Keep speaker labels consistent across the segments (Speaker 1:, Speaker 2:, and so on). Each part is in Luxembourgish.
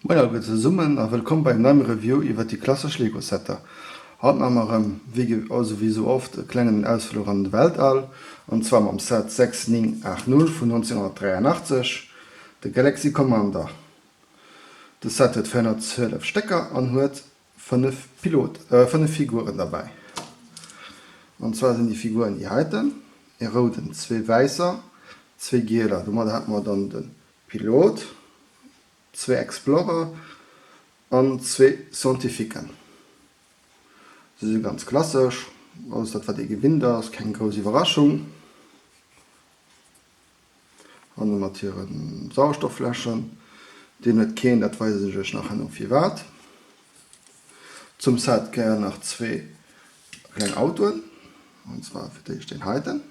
Speaker 1: Moien alleguer zesummen a wëllkomm bei engem neiem Review iwwert déi klassesch Lego Setter. Haut maache mer erëm, wéi also wéi sou oft, e klengen Ausfluch an de Weltall, an zwar mam Set 6980 vun 1983, de Galaxy Commander. De Set huet 412 Stécker an huet 5 Pilot, 5 Figuren derbäi. An zwar sinn déi Figuren déi heiten, ee rouden, zwee wäisser, zwee gieler. Domadder hätte mer dann de Pilot, zwee Explorer an zwee Scientifiquen. Se si ganz klassesch, alles dat wat ee gewinnt ass, keng grouss Iwwerraschung. Hanne mat hire Sauerstofffläschen, deen huet keen, dat weisen ech iech nach herno firwat. Zum Set gehéieren nach zwee kleng Autoen, an zwar fir d'éischt deen heiten.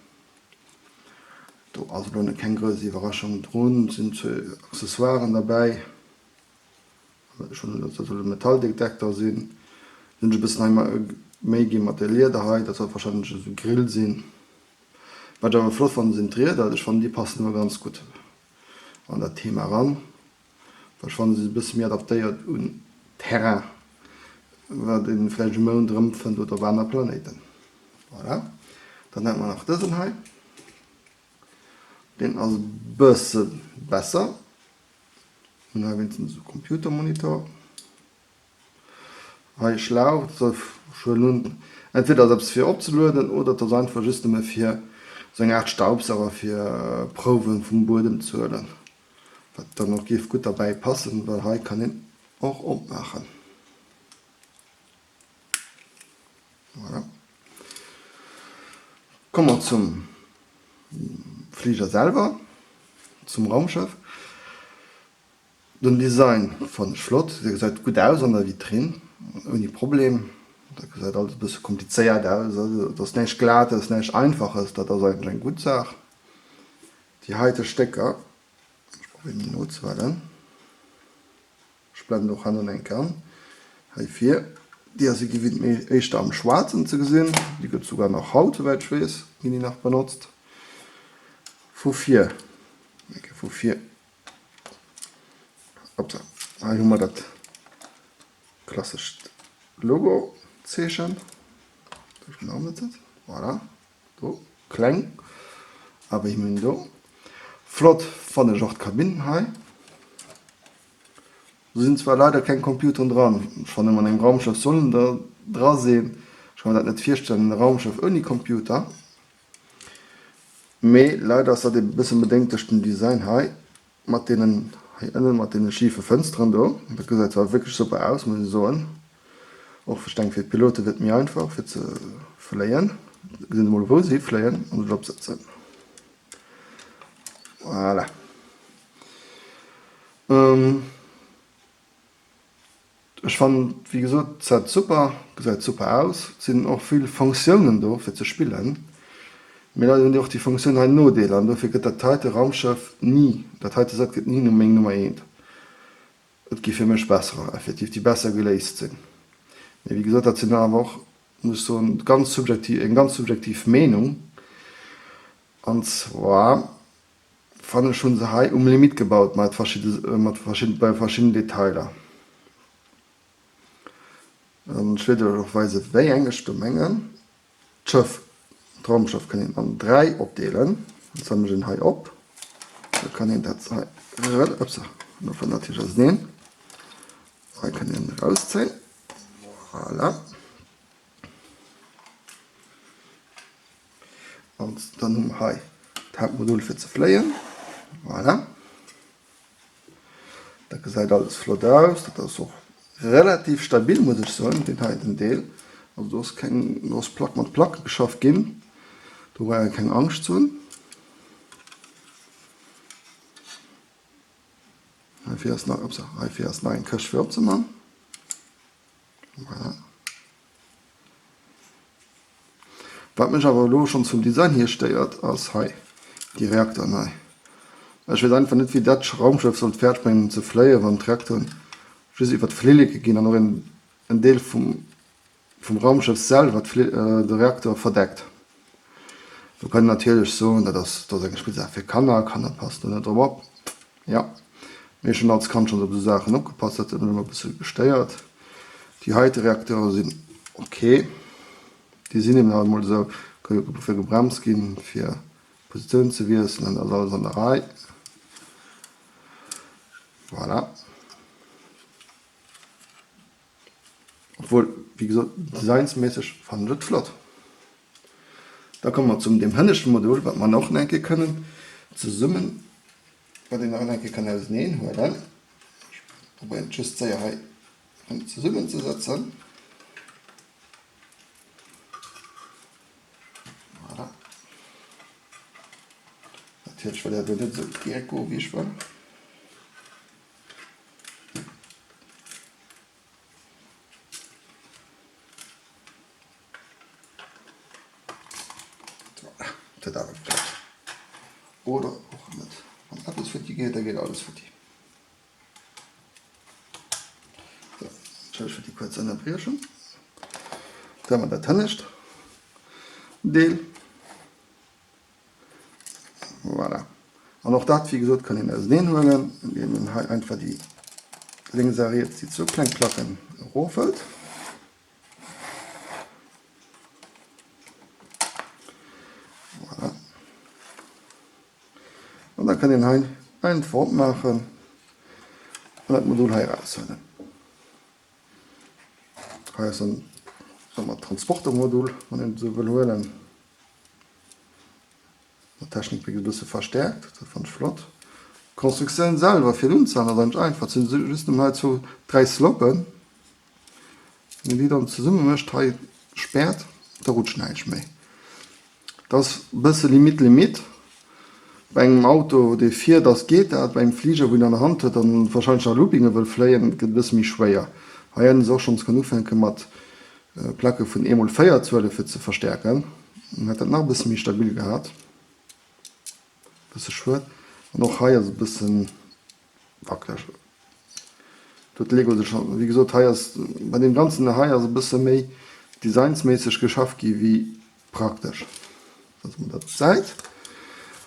Speaker 1: Do ass elo net keng grouss Iwwerraschung drun, et sinn zwou Accessoiren derbäi, ech hunn dat soll e Metalldetektor sinn, hunn ech e bëssen hei méi gi mat de Lieder hei, dat soll wahrscheinlech esou Grill sinn. Wat ech awer flott fannen sinn d'Rieder, ech fannen déi passen ëmmer ganz gutt an dat Thema eran, well ech fannen se si e bësse méi adaptéiert un Terrain wat een vläicht um Mound erëmfënnt oder op aner Planéiten. Voilà, dann hätt mer nach dësen hei, deen ass e bësse besser, hunn hei wéinstens esou Computermonitor. Hei e Schlauch, dat soll, ech huelen un, entweder ass eppes fir opzelueden oder et ass einfach just nëmme fir esou eng Aart Staubsauger fir Prouwen vum Buedem ze huelen, wat dann och géif gutt derbäi passen, well hei kann een och opmaachen. Voilà. Komme mer zum Fliger selwer, zum Raumschëff. Den Design fannen ech flott, se gesäit gutt aus an der Vitrine ouni Problem. Dat gesäit alles e bësse komplizéiert aus, also et ass näischt Glates, näischt Einfaches, dat ass eigentlech eng gutt Saach. Déi heite Stécker, ech probéieren déi nozehuelen, ech blenden och hannen eng Kéier an, hei vir, déi ass ewéi gewinnt méi éischter am Schwaarzen ze gesinn, déi gëtt souguer nach haut, souwäit ech weess, ginn déi nach benotzt. Vu vir, eng Kéier vu vir. Hopsa, hei hu mer dat klassescht Logo-Zeechen. Voilà, do, kleng, awer immerhin do. Flott fannen ech och d'Kabinn hei. Do sinn zwar leider keng Computeren dran, ech fannen an engem Raumschëff sollen der dra sinn, ech ka mer dat net virstellen, e Raumschëff ouni Computer. Mee leider ass dat e bëssen bedéngt duerch den Design hei mat deenen hei ënnen mat deene schife Fënsteren do. Dat gesäit zwar wierklech super aus muss ech soen. Och ech denken fir d'Pilote wier et méi einfach fir ze fléien. Da gesinn se mol wou se hifléien an sech opsëtzen. Voilà. Ech fannen wéi gesot d'Set super, gesäit super aus, et sinn och vill Fonctiounen do fir ze spillen, mee leider hunn déi och déi Fonctioun hei Nodeeler an dofir gëtt dat heite Raumschëff ni, dat heite Set gëtt ni no meng Nummer eent. Et gi fir mech besserer effektiv déi besser geléist sinn, mee wéi gesot dat sinn awer och, muss ech soen, ganz subjektiv, eng ganz subjektiv Meenung an zwar Fannen ech hun se hei um Limit gebaut mat verschidden bei verschidden Detailer. An ech wäert iech och weisen wéi eng ech do mengen. D'Schëff, d'Raumschëff kann een an 3 opdeelen. An zwar mécht een hei op, da kann een dat hei upsa, lo fënnt natierlech auseneen. Hei kann een erauszéien, voilà. An dann hu mer hei d'Haaptmodul fir ze fléien. Voilà. Dat gesäit alles flott aus. Dat ass och relativ stabil, muss ech soen, deen heiten Deel. Also do ass keng, do ass Plack mat Plack geschafft ginn. Do brauch ee keng Angscht ze hunn. Heifir ass nach, upsa, heifir ass nach eng Këscht fir opzeman. Voilà. Wat mech awer elo schonns vum Design hier stéiert ass hei déi Reakteren hei. Ech weess einfach net wéi dat Raumschëff sollt fäerdeg bréngen ze fléien wann d'Reakteren just iwwert d'Flilleke ginn an och en Deel vum vum Raumschëff selwer de Reaktor verdeckt. Do kann een natierlech soen dat ass dat ass eng Spillsaach fir Kanner, Kanner passen do net drop op. Jo. Mee ech hunn als Kand schonns op esou Saachen opgepasst, dat huet mech ëmmer e bësse gestéiert. Déi heite Reacteure sinn ok, déi sinn eben halt emol esou, kënne fir gebremst ginn, fir Positioun ze wiesselen, dat ass alles an der Rei. Voilà. Obwuel, wéi gesot, designsméisseg fannen ech et flott. Da komme mer zum deem hënneschten Modul, wat mer och nach eng Kéier kënnen zesummen, wat een nach eng Kéier kann auseneen huelen. Ech probéieren et just séier hei erëm zesummenzesetzen. Voilà. Natierlech wëll dat elo net esou direkt goen, wéi ech wëll. Dat huet awer geklappt. Oder och net. Wann eppes futti geet, da geet alles futti. So, entschëllegt fir déi kuerz Ënnerbriechung. Da hu mer dat hënnescht Deel. Voilà. An och dat, wéi gesot, kann een auseneen huelen, indem een hei einfach déi lénks a riets déi zwou kleng Placken erofhëlt. Voilà. An da kann een hei einfach opmaachen an dat Modul hei eraushuelen. Hei ass dann, soe mer, d'Transportermodul, wann een et esou wëll huelen. Mat Technik wéi e bësse verstäerkt, dat fannt ech flott. D'Constructioun selwer fir et unzehalen ass eigentlech einfach, et sinn just nëmmen hei zwou, dräi Sloppen. Wann een déi dann zesumme mécht, hei späert, da rutscht näischt méi. Dat ass e bësse limite limite. Bei engem Auto dee fiert ass geet dat, bei engem Fliger wou een an der Hand huet an wahrscheinlech nach Loopinge wëll fléien, gëtt e bësse méi schwéier. Hei hätten se och schonns kënnen ufänke mat Placke vun eemol 4 Zuele fir ze verstäerken, dann hätt dat nach e bësse méi stabil gehat. Bësse schued. An och hei ass e bëssen wackeleg. Do huet Lego sech, wéi gesot, hei ass bei deem ganzen hei ass e bësse méi designsméisseg geschafft gi wéi praktesch. Setze mer dat op d'Säit.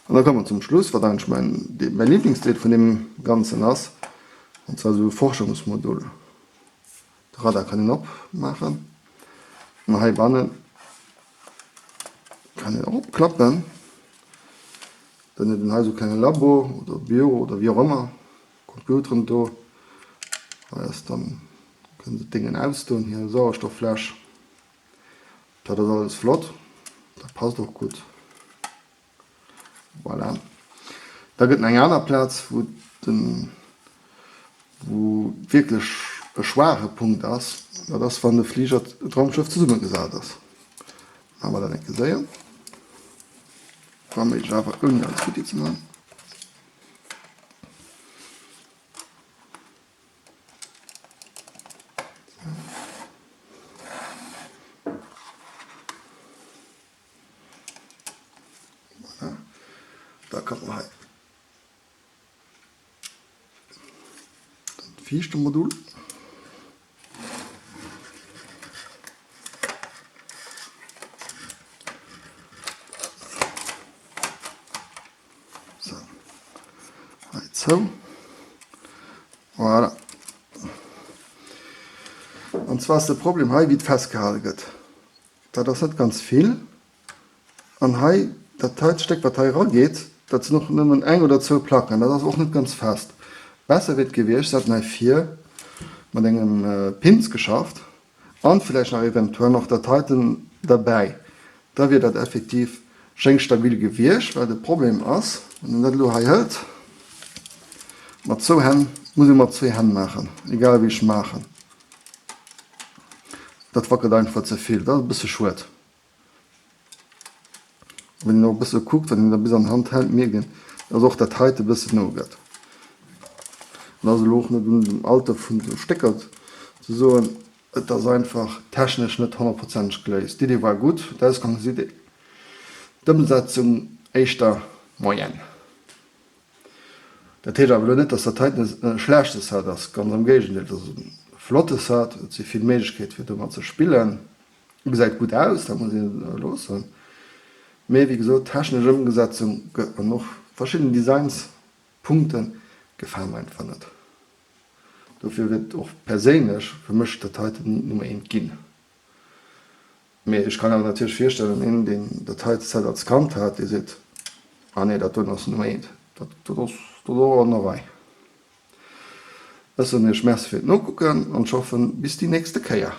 Speaker 1: An da komme mer zum Schluss, wat eigentlech mäin, mäi Liblingsdeel vun deem ganzen ass, an zwar esou e Forschungsmodul. De Radar kann een opmaachen an heibannen kann een och opklappen. Dann huet een hei esou e klenge Labo oder Büro oder wéi och ëmmer, Computeren do. Hei ass dann, kënnen se d'Déngen ausdoen, hir Sauerstofffläsch. Dat ass alles flott, dat passt och gutt. Voilà. Da gëtt eng aner Plaz, wou den, wou wierklech e schwaache Punkt ass, dat ass, wann de Fliger, d'Raumschëff zesummegesat ass. Maache mer dat eng Kéier séier. Wa méiglech awer ouni alles futti ze maachen. Voilà. Da kann man hei dat viischte Modul. So. Hei zou. Voilà. An zwar ass de Problem hei, wéi et festgehale gëtt. Dat ass net ganz vill. An hei, dat heit Stéck, wat hei erageet, dat sinn och nëmmen eng oder zwou Placken. Dat ass och net ganz fest. Besser wier et gewiescht, se hätten hei vir mat engem Pins geschafft an villäicht nach eventuell nach dat heiten derbäi. Da wier dat effektiv schéin stabil gewiescht, well de Problem ass, wann een dat elo hei hëlt mat zwou Hänn, muss ee mat zwee Hänn maachen, egal wéi ech maachen. Dat wackelt einfach ze vill, dat ass e bësse schued. Wann een och e bësse kuckt, wann een dat bis an Hand hält, mierkt een, dass och dat heite e bëssen nogëtt. An ass elo och net un dem Alter vun de Stécker ze soen, et ass einfach technesch net honnertprozenteg geléist. D'Idee war gutt, d'Ausgangsidee, d'Ëmsetzung éischter moyenne. Dat heescht awer elo net, dass dat heiten e schlechte Set ass, ganz am Géigendeel, et ass e flotte Set, et si vill Méiglechkeete fir domat ze spillen, e gesäit gutt aus, dat muss een loossen, mee wéi gesot, technesch Ëmgesetzung an och verschidden Designspunkte. Gefält mer einfach net. Dofir wäert och perséinlech fir mech dat heiten ni d'Nummer eent ginn. Mee ech kann awer natierlech virstellen, een deen dat heite Set als Kand hat, dee seet, ah nee, dat doen ass d'Nummer eent, dat dat ass dat ass och an der Rei. Ech soen iech Merci fir d'Nokucken an ech hoffen bis déi nächste Kéier.